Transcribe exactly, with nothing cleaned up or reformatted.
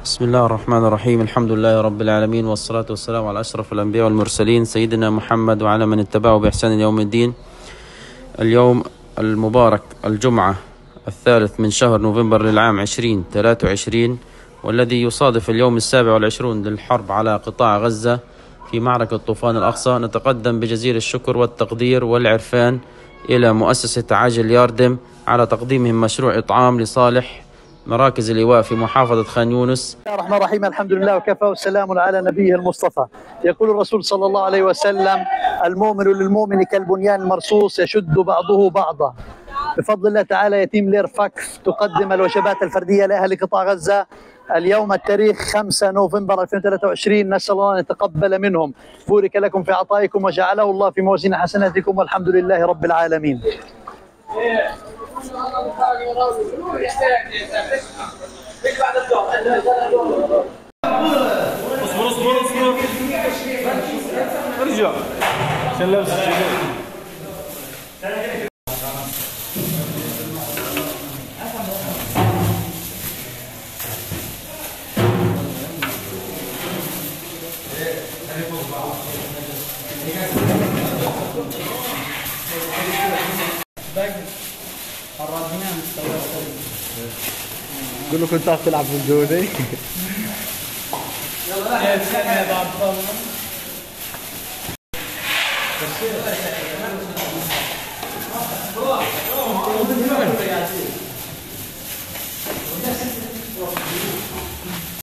بسم الله الرحمن الرحيم. الحمد لله رب العالمين، والصلاة والسلام على أشرف الأنبياء والمرسلين، سيدنا محمد وعلى من اتبعه بإحسان إلى يوم الدين. اليوم المبارك، الجمعة، الثالث من شهر نوفمبر للعام عشرين ثلاثة وعشرين، والذي يصادف اليوم السابع والعشرون للحرب على قطاع غزة في معركة طوفان الأقصى، نتقدم بجزيل الشكر والتقدير والعرفان إلى مؤسسة عاجل ياردم على تقديمهم مشروع إطعام لصالح مراكز اللواء في محافظة خان يونس. بسم الله الرحمن الرحيم. الحمد لله وكفى، وسلام على نبيه المصطفى. يقول الرسول صلى الله عليه وسلم: "المؤمن للمؤمن كالبنيان المرصوص، يشد بعضه بعضا". بفضل الله تعالى، يتيم لير فاكف تقدم الوجبات الفردية لأهل قطاع غزة. اليوم التاريخ خمسة نوفمبر ألفين وثلاثة وعشرين، نسأل الله أن يتقبل منهم. بورك لكم في عطائكم وجعله الله في موازين حسناتكم، والحمد لله رب العالمين. اصبر، اصبر، اصبر. ارجع. عشان لابس الجيبين. قول له كنت تعرف تلعب في الجودة.